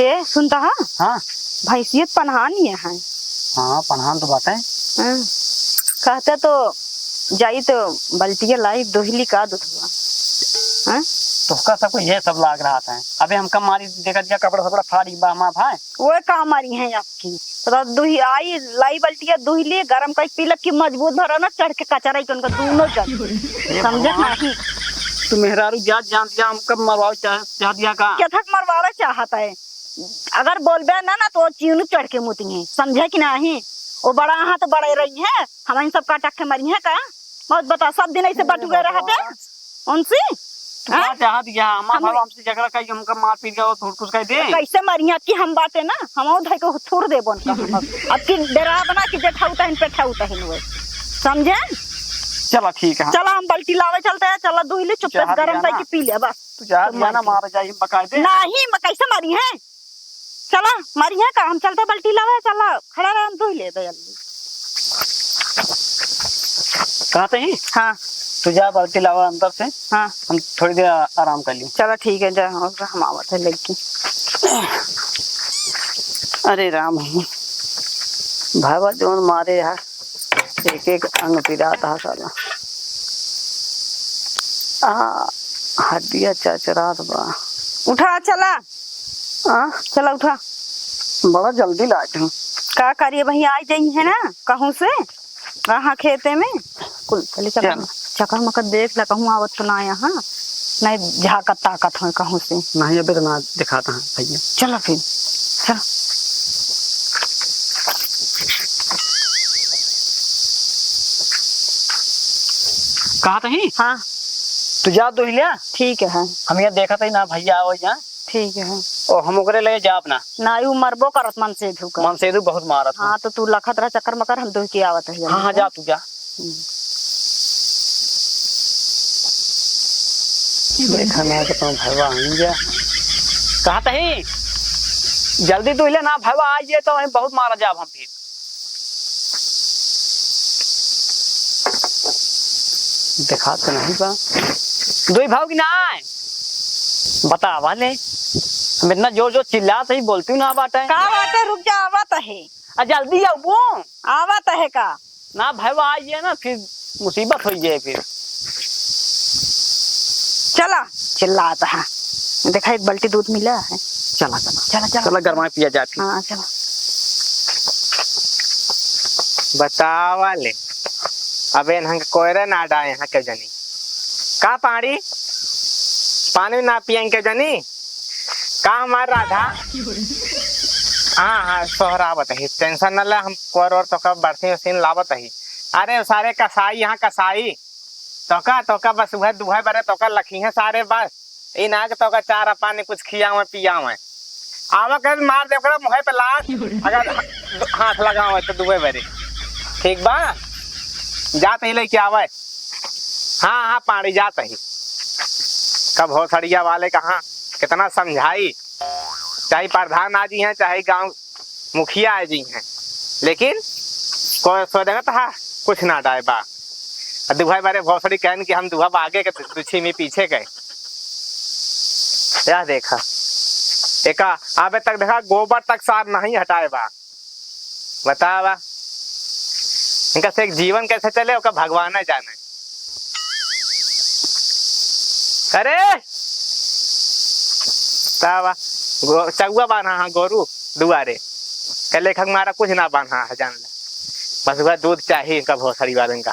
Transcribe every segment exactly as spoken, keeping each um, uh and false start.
ए, सुनता हा? हाँ। भैंसियत पनहान ही है। हाँ, पनहान तो बात है। हाँ। कहते तो जाई तो बल्टिया लाई, दोहिली का दुधवा। हाँ? तोहका सबको ये सब लाग रहा था। अबे हमका मारी, देखा दिया, कपड़ा सपड़ा फाड़ी बा हमार भाई। वो का मारी है आपकी? तो दुही आई, लाई बल्टिया दुहिली, गरम कई पीलक की मजबूत भरा ना, चढ़ के कचरा के उनका दोनों जन। हे समझत भगवान। नहीं। तू मेहरारू जात जान दिया, हमका मरवावे चाह, चाह दिया का? क्या थक मरवावे चाहत है? अगर बोलबे ना, ना तो चीनू चढ़ के मुतिहे, समझे कि नाही? वो बड़ा हाथ बड़े रही है, हम इन सब का टक्के मरी है का? बहुत बता, सब दिन ऐसे बटुए रहबे उनसे? तू हाँ? का चाहत या? हमार हम बाबा हमसे झगड़ा कई, हमका मार पीट के और थोड़ कुछ कह दे। तो कैसे मरी है? अब की हम बाटे ना, हम और धई को थूर देबो उनका हम। अब की डरा बना कि जेठाऊ तहन पेठाऊ तहन हुए, समझे? चला ठीक है। चला हम बल्टी लावे चलते हैं, चला दुहिली चुप्पे से चाहत गरम या ना? करके पी ले बस। तू चाहत तो या ना मार मार जाई, बकायदे। नहीं, मैं कैसे मरी है? चला, मरी है का? हम चलते बल्टी लावे, चला, खड़ा रहे, हम धोई ले दे जल्दी। कहते ही? हाँ। तू जा बल्टी लावा अंदर से। हाँ। हम थोड़ी देर आ-, आराम कर ली। चला ठीक है, जा, और हम आवत है लड़की। अरे राम हो, भावा जोन मारे यार, एक एक अंग पिरात हा साला। आ, हड्डिया चरचरात बा। उठा, चला। आ? चला, उठा। बड़ा जल्दी लाट हूँ। का करिए भैया, आ जाई है ना कहूँ से, कहाँ खेते में। कुल, चले चला। चल। चक्कर मकर देख ला, कहूँ आवत तो ना यहाँ, नहीं झाकत ताकत हो कहूँ से। नहीं, अबे तो ना दिखाता है भैया। चलो फिर, चल। कहा तही? हाँ। तू जा दुहिलिया। ठीक है। हम यहाँ देखत ही ना भैया आओ यहाँ। ठीक है। ओ, हम ओकरे लगे जाब ना। ना, यू मरबो करत मनसेधु का। मनसेधु बहुत मारत है। हाँ, तो तू लखत रह चक्कर मकर, हम दुहि के आवत है जल्दी हाँ, हाँ, से। जा तू जा। हम्म। देखा ना कि तुम भैया आई जा। कहा तही? जल्दी दुहिले ना भैया, आइए तो वहीं बहुत मारा जाब हम फिर। देखात तो नहीं बा। दुई भाव की ना आए। बतावा ले। हम इतना जोर जोर चिल्लात ही, बोलती ना बाटे। का बाटे, रुक जा, आवत है। आ, जल्दी आऊ वो। आवत है का? ना भाई, वो आइए ना, फिर मुसीबत हो जाए फिर। चला, चिल्लात है। देखा, एक बाल्टी दूध मिला है। चला, चला। चला, चला। चला, गरमा पिया जाए फिर। हाँ, चला। बतावा ले। अबे इन्हन के कोयरे ना डाए यहाँ के जनी। का पाड़ी? पानी ना पियन के जनी? का हमार राधा? हाँ, हाँ, सोहरावत ही। Tension न ले, हम कोर ओर तोका बरसीन उरसीन लावत ही। अरे सारे कसाई यहाँ कसाई। तोका, तोका बस उहे दुहे बरे तोका लखी है सारे बस। ई ना कि तोका चारा पानी कुछ खियावे पियावे। आवा कर मार दे ओकरा मुँहे पे लात, अगर ह-, हाथ लगावे तो दुहे बरे। ठीक बा? जात ही लेके आवे। हाँ, हाँ, पानी जात ही। कब भोसड़िया वाले कहाँ कितना समझाई, चाहे प्रधान आ जी हैं, चाहे गांव मुखिया आ जी हैं, लेकिन कोई सो देखत हा, कुछ ना डाए बा। आ दुहाई बारे भोसड़ी कहन कि हम दुहा आगे के दुछी में पीछे गए। यह देखा, एका आबे तक देखा, गोबर तक सार नहीं हटाए बा। बतावा, इनका से एक जीवन कैसे चले, ओका भगवान जाने। अरे, बतावा, गो-, चौवा बान्हा, हाँ, गोरू दुआरे। के लेखक मारा कुछ ना बान्हा है, जान ले। बस वह दूध चाहिए इनका भोसड़ी वाले का।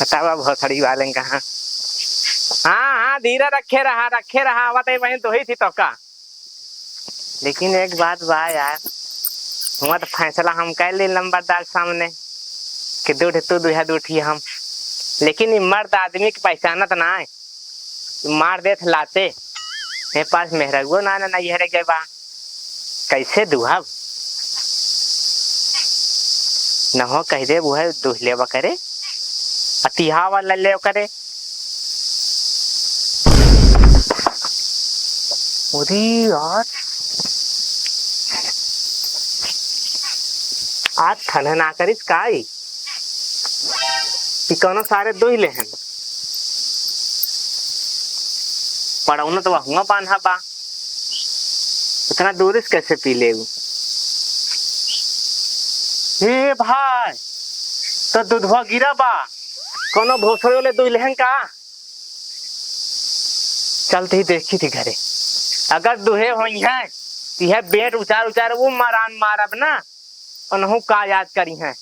बतावा भोसड़ी वाले का, हाँ। हाँ, हाँ, धीरे रखे रहा, रखे रहा, आवत है वहीं दोही थी तो का। लेकिन एक बात बा यार, हुआँ तो फैसला हम कर ले नंबरदार सामने कि दू ठे तू, दू ठे हम। लेकिन ई मर्द आदमी के पहचानत ना है, मार देत लाते। मेरे पास मेहरगुओ ना, ना, ना, ये रह गए बा। कैसे दुहब? न हो कह दे, वो है दुह लेवा करे। अतिहावा ले ले करे। अरे यार, आज ठंड ना करिस काई? ई कौनो सारे दुह ले हन। पड़ौना तो वहुआ बान्हा बा, इतना दूर से कैसे पी लेउ? हे भाई, तो दुधवा गिरा बा, कोनो भोसड़े वाले दुई लेहन का? चलते ही देखी थी घरे, अगर दुहे होई हैं, तो यह बेंट उचार उचार वो मारान मारब ना। उनहू का याद करी हैं,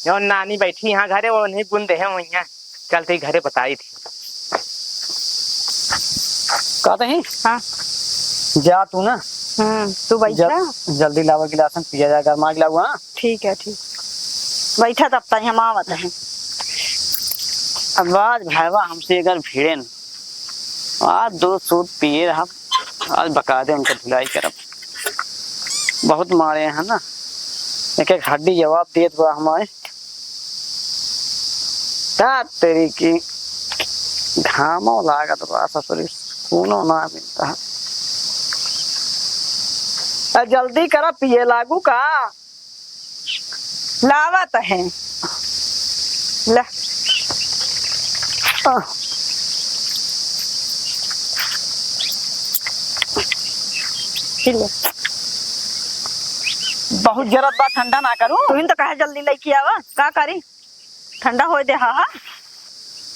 जौन नानी बैठी यहाँ घरे, वो उन्हीं गुण देहे हुई हैं। चलते ही घरे बताई थी। कहते ही? हाँ। जा तू ना। हम्म, तू बैठा। जल-, जल्दी लावा गिलास में पिया जा, गरमा गिलास, हाँ? ठीक है, ठीक। बैठा तब तक हम आवत हैं। अब आज भाईवा हमसे अगर भिड़े न, आज दो सूत पिए रहब, आज बकायदे उनका धुलाई करब। बहुत मारे हैं ना, एक एक हड्डी जवाब देत बा हमारे। का तेरी की घामो लागत बा ससुरी, सुकूनो ना मिलता है। आ, जल्दी करा, पिए लागू का? लावत है। ला। आ। पी ले। बहुत जरूरत बा, ठंडा ना करू। तुहिन तो कहे जल्दी लेके आवा, का करी? ठंडा होए दे, हा, हा।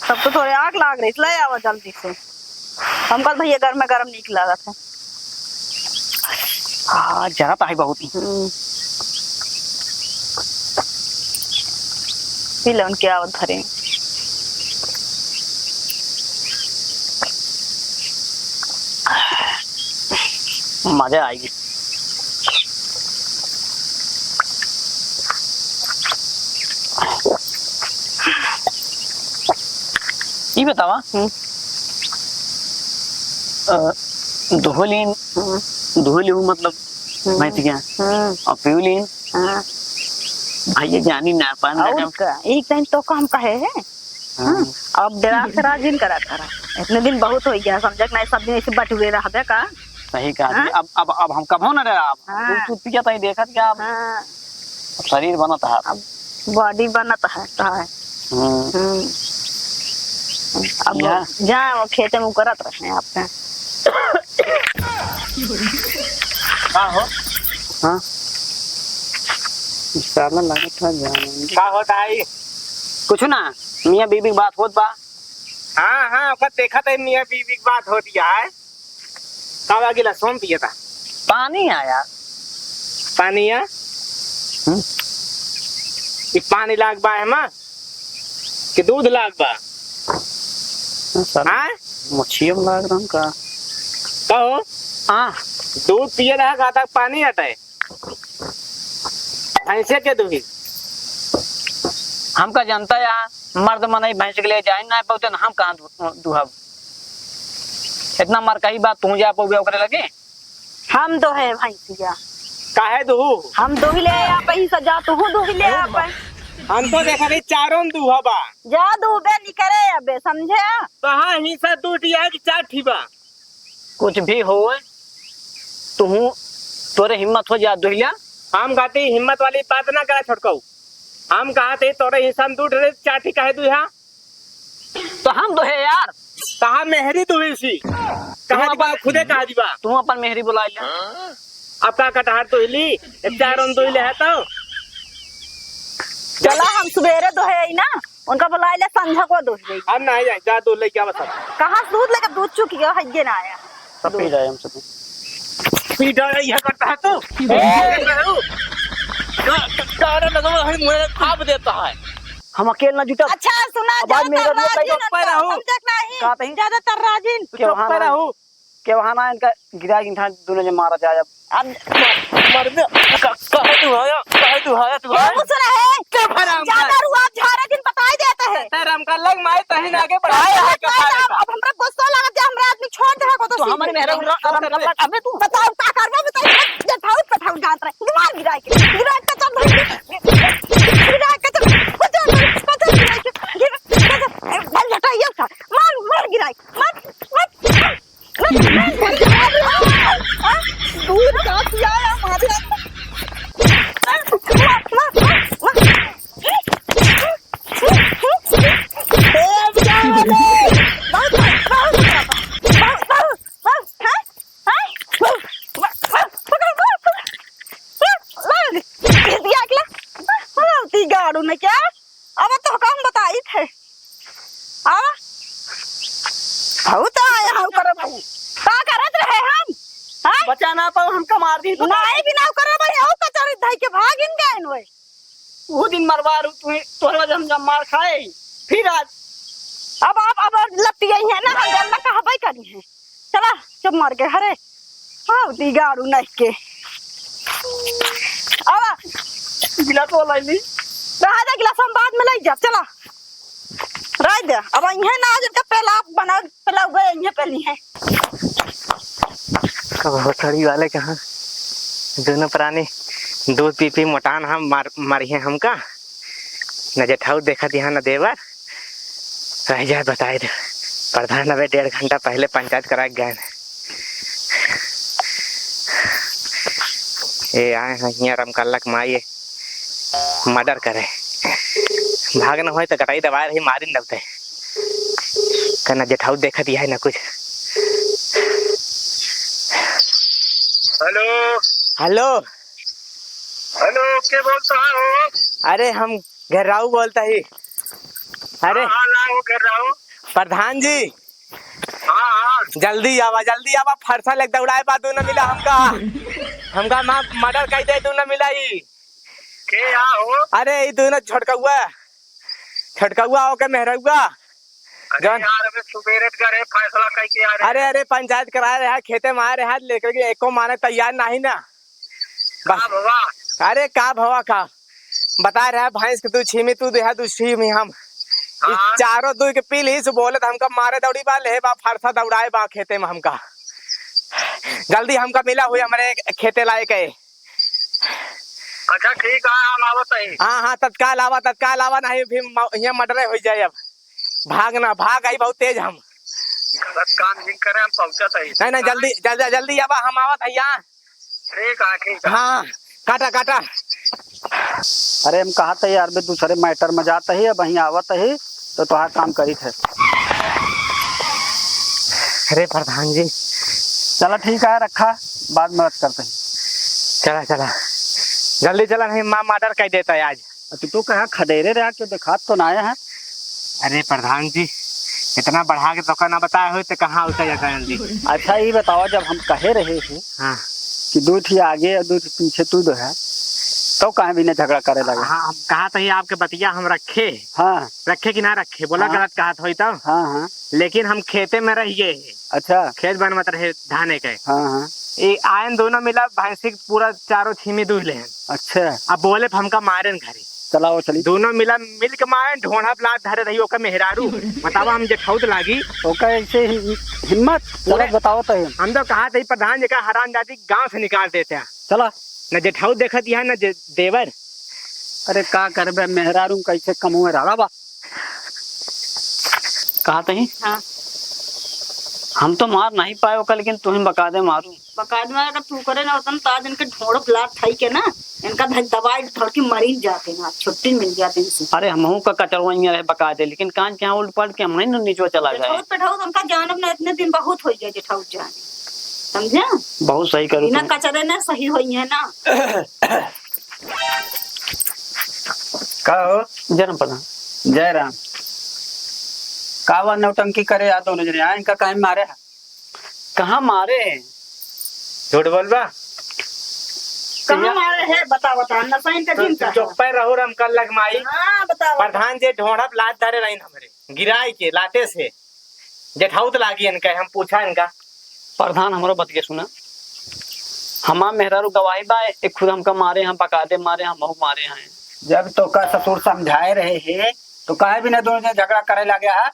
तब तो थोड़े आग लाग रही, ले आवा जल्दी से। हम कल भैया गरम गरम नीक लागत है। हाँ, जरा तो है बहुत ही। हम्म। पी ले, उनके आवत धरे। मजा आएगी। ई बतावा, हम्म। अ, धोलिन, हम्म। धोलिन मतलब हम्म। भैंस के, हम्म। और पिउलिन। हाँ। भैया जानी ना पान और लगा। का? एक टाइम तो काम कहे है। हाँ। हाँ, अब डरा के राजिन करा करा। इतने दिन बहुत हो गया, समझक नहीं, सब दिन ऐसे बटुरे रहबे का। सही कहा हाँ? जी। अब, अब, अब हम कभो न डराब। हाँ। तू, तू पिया ताई देखत क्या अब? हाँ। अब शरीर बनत है। अब body बनत है, तो है। हम्म। हम्म। अब या। जा, वो खेते में करत रहे आपका। का हो? हाँ। साला लागत है जान। का होता है? कुछ ना, मियाँ बीबी की बात होत बा। हाँ, हाँ, ओकर देखत है, मियाँ बीबी की बात होत है। का बा, गिलास में पिए था? पानी आया। पानी आ? हम्म। ई पानी लाग बा एमा? कि दूध लाग बा? हाँ, सर। हाँ? मछियम लाग रहन का? कहो? हाँ। दूध पिए रहा, का तक पानी हटे? भैंसे के दुही। हमका जनता या मर्द मनई भैंस के लिए जाए ना पाउते ना, हम कहाँ दु-, दुहब? इतना मरकही बात तू जा पाउबे ओकरे लगे? हम दोहे भैंसिया। काहे दुहू? हम दुही ले आ पही सजा, तू दुही ले आ पही। हम तो देखा नहीं चारों दुहा बा। जा दुहबे निकरे अबे, समझे? कहाँ हिस्सा दू ठी आ कि चार ठी बा? कुछ भी होए, तुहू, तोरे हिम्मत हो जा, दुहिल्या। हम कहते ही हिम्मत वाली बात ना करा छोटकऊ। हम कहा थे तोरे हिस्सा में दू ठे, चार ठी काहे दुहा? तो हम दुहे यार। कहा मेहरी दुही सी? कहा तुम दिबा, अपन, खुदे कहा दिबा। तुम अपन मेहरी बुला ले। अब का कटहर दुहली, एक चार ओन दुहले है तो। चला हम सुबेरे दुहे आई ना। उनका बुलाए ले, संझा को दूध दे। हम नहीं जाए, जा दूध लेके आवा सब। कहाँ से दूध लेके, दूध चुकी गया, हइये ना आया। सब पी जाए हम सब। पी जाए, यह करता है तू। ए! का-, का-, कारा लगा है, मुझे खाब देता है। हम अकेले ना जुटा। अच्छा, सुना, अब आज मेरा ज्यादातर दूध राजिन चुप पे उनका, रहो। हम देख नहीं। का तही? ज्यादातर राजिन। चुप पे रहो। के वहाँ ना इनका गिरा के इनका दोनों जन मारा जाए अब। अब मर दे, क-, कहे तू आया, कहे तू आया, तू आया। ये कुछ रहे। चुप हराम का। ज्यादा रुआ झारे दिन बताई देते हैं। तेरे हम का लग माए तही ना आगे बढ़ाए, आगे का अब, फायदा। अब हमरा गुस्सा लगा दे, हमरा आदमी छोड़ दे को तो तो सीधे। हमारे मेहरा उनका आराम कर ले। अबे तू। बताओ का करबा, बताओ। जठाउत पठाउत जात रहे। दिमाग गिराए के। गिराए के चल रही। गिराए के चल। पचास, पचास गिराए के। गिराए के चल। बल झटाइए उठा। मार, मार गिराए। मार, मार, मार। दूर का किया है हमारे। ए, बहुत, बहुत, बहुत, बहुत, बहुत। तू नहीं क्या? अब तो हम बताई थे। अब बहुत आए हैं ओकर भाई। का करत रहे हम? हैं? बचा ना पाओ, हमका मार दी तू। नहीं भी ना ओकर भाई, और कचरी धई के भागिन गए नोए। वो दिन मरवा रू तू, तोहरे वजह हम जब मार खाए, फिर आज। अब, अब, अब लपटी आई है ना, हम जब ना कहबे करी है। चला, चुप मार के, हरे। हाँ, दिगाड़ू नहीं के। आवा। गिलास वो लाई ली। रहा दे, गिलास हम बाद में लाई जा, चला। रह दे, अब इहे ना, आज इनका पहला बना, पहला हुआ, इहे पहली है। कब भोसड़ी वाले कहाँ? दोनों प्राणी दूध पी पी मोटान हम मार, मारी है हमका। न जेठाऊ देखत यहाँ न देवर। रह जाए बताए दे। प्रधान अबे डेढ़ घंटा पहले पंचायत करा के गए। ए आए हैं हियाँ रमकल्ला के माई मर्डर करे। भाग न होए तो गटाई दबाए रही मारिन दबते। कहना जेठाऊ देखत यह है ना कुछ। हेलो। हेलो। हेलो, के बोलता हो? अरे हम घेर्राऊ बोलता ही। अरे हाँ, हाँ, लाओ घेर्राऊ। प्रधान जी। हाँ, हाँ। जल्दी आवा, जल्दी आवा, फरसा लेके दौड़ाए बा, तू न मिला हमका। हमका माँ मर्डर कह दे, तू न मिला ही। के आ हो? अरे ई तू न छोटकौआ, छोटकौआ ओके मेहरौआ। अरे जौन यार, अबे सुबेरे करे फैसला कह के आ रहे अरे, हैं। अरे पंचायत कराए रहा, खेते में आए रहा, लेकर के एको माने तैयार नहीं ना। का बस। भवा? अरे का भवा का? बता रहा है, भैंस के तू छीमी, तू देहा, तू छीमी हम। ई हाँ। चारों दुई के पी ली, से बोले तो हमका मारे दौड़ी बा, ले बा, फरसा दौड़ाए बा खेते में हमका। जल्दी हमका मिला हुई, हमरे खेते लायक है। अच्छा, ठीक है, हम आवत ही। हाँ, हाँ, तत्काल आवा, तत्काल आवा, नहीं फिर म-, यहाँ मर्डरे हो जाए अब। भाग ना, भाग आई बहुत तेज हम। गलत काम जिन करे, हम पहुँचत ही। नहीं, नहीं, हाँ? जल्दी, जल्दी, जल्दी आवा, हम आवत है यहाँ। ठीक है, ठीक है। हाँ, काटा, काटा। अरे, हम कहा था यार, बे दूसरे मैटर में जात ही, अब वहीं आवत ही, तो तोहार काम करी थे। अरे प्रधान जी। चला, ठीक है, रखा, बाद में बात करते हैं। चला, चला, जल्दी चला, नहीं माँ मर्डर कह देता है आज। अच्छा, तू कहा खदेरे रहा, क्यों देखात तो ना आया है? अरे प्रधान जी, इतना बढ़ा के तोका ना बताए हो तो कहाँ उतर जाता है जल्दी। अच्छा, ये बताओ, जब हम कहे रहे थे हाँ। कि दू थी आगे और दू थी पीछे तू दो है, तो काहे बिना झगड़ा करे लगे? हाँ, हम कहा था ये आपके बतिया हम रखे। हाँ। रखे कि ना रखे, बोला हाँ। गलत कहा था तो। हाँ, हाँ। लेकिन हम खेते में रह गए। अच्छा। खेत बनवत रहे धाने के। हाँ, हाँ। ए, आयन दोनों मिला भैंसी के पूरा चारों छीमी दूह लेहन। अच्छा। अब बोले, "हमका मारेन घरे।" चलाओ, चली। दोनों मिला, मिल के मारेन, ढोंढा पे लात धरे रही, ओकर मेहरारू। बतावा, हम जेठौत लागी। ओकर ऐसे हिम-, हिम्मत? चलो, पूरे बताओ तो हिम। हम तो कहा था, "प्रधान जी का हरामजादी गांव से निकाल देते हैं।" चला। न जेठौत देखत यहाँ, न जे-, देवर। अरे, का करबे, मेहरारू कैसे कमुए रहा बा? कहा तही? हाँ। हम तो मार नहीं पाए ओका, लेकिन तुहिन बकायदे मारू। बकायदे मारे, अगर तू करे ना होतन, तो आज इनके ढोड़प लात थाई के ना, इनका धक दबाई धड़की मरीन जाते ना, छुट्टी मिल जाते इनसे। अरे, हमहू का कचरवा इहाँ रहे बकायदे, लेकिन कान के यहाँ उल्ट पलट के हम नहीं न नीचवा चला जाए। जेठौत पेठौत उनका जानब ना, इतने दिन बहुत हो गया जेठौत जाने, समझे? बहुत सही करू बिना तुम। कचरे ना सही होई है ना। का हो? जय राम प्रधान। जय राम। का बा नौटंकी करे आ दोनों जने? आ, इनका काहे मारे है? कहाँ मारे है? झूठ बोलबा? कहाँ मारे है? बता, बता, नशा इनका तो दिन का है। चुप्पे रहो, रमकल्ला के माई। हाँ, बता, बता। प्रधान जी ढोंढा पे लात धरे रहीन हमरे, गिराई के लाते से। जेठौत लागी इनका, हम पूछा इनका। प्रधान, हमरो बतिया सुना। हमार मेहरारू गवाही बा, एक खुद हमका मारे हैं, बकायदे मारे हैं, हमहू मारे हैं। जब तोका ससुर समझाए रहे हे, तो काहे बिना दोनों जने झगड़ा करे लगे हा?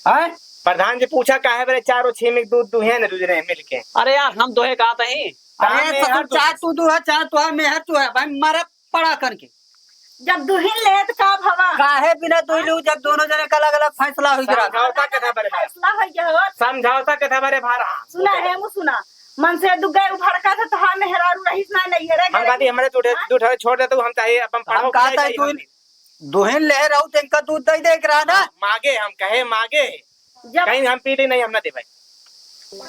हैं? प्रधान जी पूछा, काहे बरे चारों छीमी के दूध दुहे न दूध रहे मिलके? अरे यार, हम दोहे कहा तही। अरे हाँ, ससुर, मेहर तू चाहे तू दुहे, चाहे तोहार मेहर तू है, भाई मरे पड़ा करके। जब दुहिन लेत का भवा? काहे बिना दुहिलू, जब दोनों जने का अलग-अलग फैसला होई के रहा? समझौता कथा बरे भा। फैसला होई के होत। समझौता कथा बरे भा रहा। सुना है, मु सुना। मन से दुख गए उभड़का से तोहार मेहरारू रहीस ना, नहीं है रे हम घरे। कहती हमरे दूठे, हाँ? दूठे छोड़ दे तू, हम चाहे अपन हम पढ़ो कहता है जाइए तू हम। दुहिन ले रहू तो इनका दूध दे दे के रहा ना। मागे, हम कहे मागे। जब कहीं हम पी ली नहीं, हम ना देबै।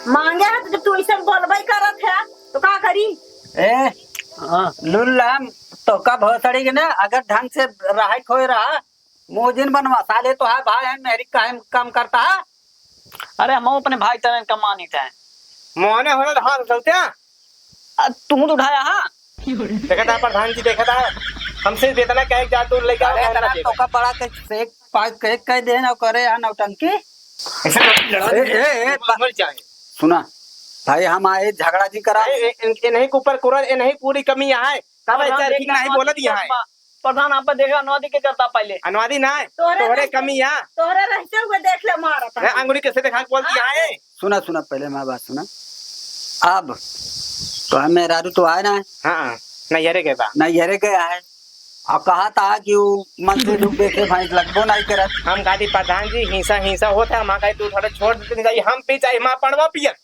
मांगे है तो जब तू ऐसे बोलबे करत है तो का करी? ए, हाँ। लुल्ला, तो का भोसड़ी के ना, अगर ढंग से रहे खोए रहा, मुँह जिन बनवा, साले तो है भाई, हम मेरी काहे कम करता है? अरे, हम अपने भाई तरह का मानित है। मोहने होने तो हाथ उठौते हैं। आ, तू तो उठाया, हाँ? देखा था प्रधान जी, देखा था, हमसे जितना कहे जा तू लेके आओ, अरे, हम ना तेरा देबे। तो का बड़ा के से एक पाँच के कह दे ना करे, यहाँ नौटंकी। ऐसे लड़ा ए, ए, ए, मर जाए। सुना भाई, हम आए झगड़ा जी करा। ए, ए, इन-, इन्हीं के ऊपर कुरन, इन्हीं पूरी कमी यहाँ है। तब प्रधान ऐसे देखा, ठीक नहीं बोलत यहाँ है। प्रधान, आप देखा, अनुवादी के करता पहले। अनुवादी ना है, तोहरे तोहरे रहते, कमी यहाँ। तोहरे रहते हुए देख ले, मारत है। अंगुली कैसे देखा के बोलती हाँ? यहाँ है? सुना, सुना, पहले हमारी बात सुना। अब तो हम मेहरारू तो आए ना है। हाँ, नैहरे गए बा। नैहरे गए आए। और कहा था कि वो मन से दुख देखे भैंस लगबो नहीं करत। हम कहा थी, "प्रधान जी, हिंसा, हिंसा होत है, हम कहा, तू थोड़ा छोड़ देते नहीं, हम पी चाहे, माँ पड़वा पियत।"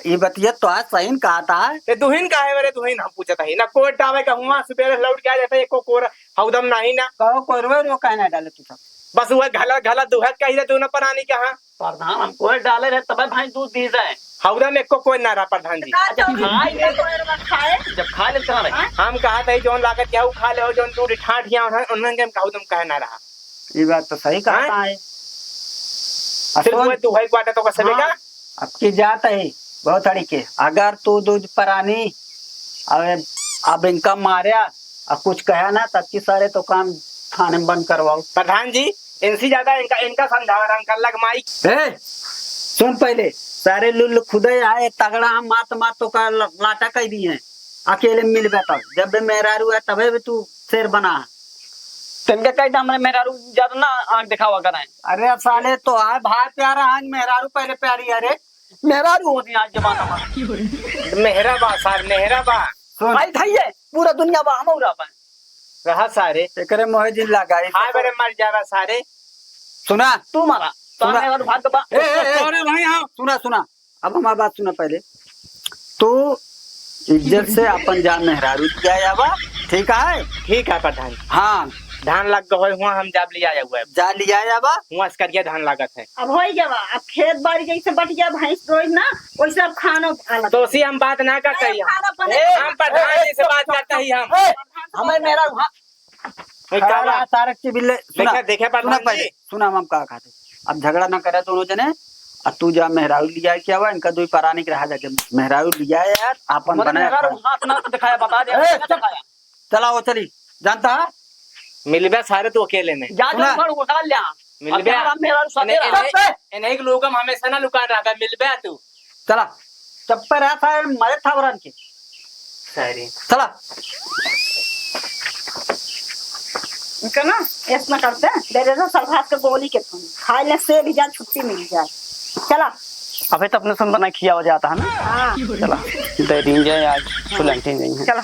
ये बतिया तो आज सही न कहा था। ते दुहिन का है, मेरे दुहिन हम पूछत ही ना, कोई डावे का हुआ, सुबेरे लौट के आ जाता है, एको कोर हौदम नहीं ना। कहो, कोरवे रो काहे ना डाले तू सब? बस वह घला, घला दुहत का ही रहते ना परानी के हाँ। प्रधान, हम कोई डाले रहे, तबे भाई दूध दी जाए। हौदम एको कोई ना रहा प्रधान जी। का अच्छा, चौकी खाए के ले तो कोई रहा खाए? जब खा ले, कहाँ रहे? हाँ? हम कहा था, जौन लागत क्या, वो खा ले, और जौन दूध ठाठ यहाँ, उन्होंने, उन्होंने हम कहा, हौदम कहे ना रहा। ये बात तो सही कहा हाँ? था है। सिर्फ सुन, वह दुहाई क्वार्टर तो का सभी हाँ, का? अब की जात है, बहुत अड़ी के। अगर तू दूध परानी, अब, अब इनका मार्या, अब कुछ कहा ना, तब की सारे तो काम थाने में बंद करवाओ। प्रधान जी, इनसे ज्यादा इनका, इनका समझावा रहा, इनका लग माई। ए, सुन पहले, सारे लुल्ल खुदे आए, तगड़ा हम मात मात तो का ल-, लाटा कह दिए हैं। अकेले मिल बैठा, जब भी मेहरारू है, तबे भी तू शेर बना है। तनके कही था, हमरे मेहरारू ज्यादा ना आँख दिखावा कराए। अरे साले, तो है भाई प्यारा, आज मेहरारू पहले प्यारी है रे। मेहरारू होती आज जमाना में। मेहरा बा सार, मेहरा बा। सुन। आई था ये, पूरा दुनिया बा, हम उड़ा पाए। रहा सारे। एकरे मोहे जिन लगाई। हाय बरे मर जावा सारे। सुना। तू मारा। सुना। सामने वाला भाग बा। ए, ए, ए, अरे भाई, हाँ। सुना, सुना। अब हमार बात सुना पहले। तू इज्जत से अपन जा मेहरारू लिया आवा, ठीक है? ठीक है प्रधान। हाँ। धान लग गए हुआ, हम जाब लिया आया हुआ है। जा लिया आवा। हुआ से करिया धान लागत है। अब होई जावा, अब खेत बाड़ी जैसे बट गया भैंस रोज ना, वैसे अब खानो अलग। तो उसी हम बात ना करते अरे ही हम। खाना बने ए, हम प्रधान ए, जी से ए, बात करते ही हम। ए, हमें मेरा वहाँ ए, का खड़ा बा? रहा तारक के बिल्ले। सुना, देखा, देखा सुना प्रधान पहले, जी। सुना हम का कहते। अब झगड़ा ना करे दोनों जने, आ तू जा मेहरारू लिया के आवा, इनका दुई परानी के रहा जाके। मेहरारू लिया यार, आपन हमारे बनाया मेहरारू खा। हाथ ना दिखाया, बता दे, ए, हाथ ना चुप। दिखाया। चला वो चली, जानता है? मिलबे सारे तू अकेले में। जा, जा, सुना। उखाड़, उखाड़ लिया। मिलबे। अब हमारा मेहरारू साथे इन्हें, रहा। इन्हें, इन्हें के लोग हम हमेशा ना लुकान रहा था, मिलबे तू। चला, चप्पे रहा था, मरे था वरन के। सारे। चला। इनका ना, ऐसा करते हैं, दे दे तो सलभात के गोली के तुम। खाए ले से भी जा, छुट्टी मिल जाए। चला। अबे तो अपने सुन बना खिया हो जाता है ना। हाँ। चला, दे दीन जाए आज, सुलंटी नहीं है। चला।